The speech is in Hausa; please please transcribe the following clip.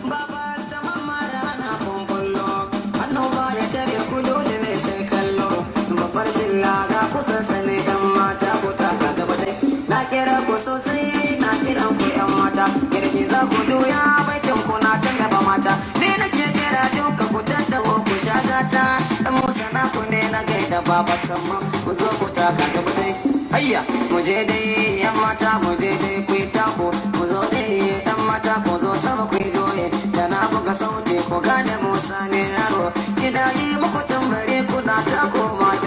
Baba ta mamma da ana kunkullo, hannu ba ya tare ku dole ne sai kallo. Babbar shilla ga kusan sane yan mata ku taka gaba dai. Na kira ku sosai, na kiran ku yan mata. Girgiza ku juya baitin ku na can gaba mata. Ni nake kira duka ku tattaho ku sha gata. Dan Musa na ku ne na gaida baba tamma ku zo ku taka gaba dai. Hayya, mu je dai yan mata mu je dai ku yi tako mu zo dai yan mata ku zo sama ku yi joye da na buga sauti ku gane Musa ne yaro gida yi muku tambare kuna tako mata.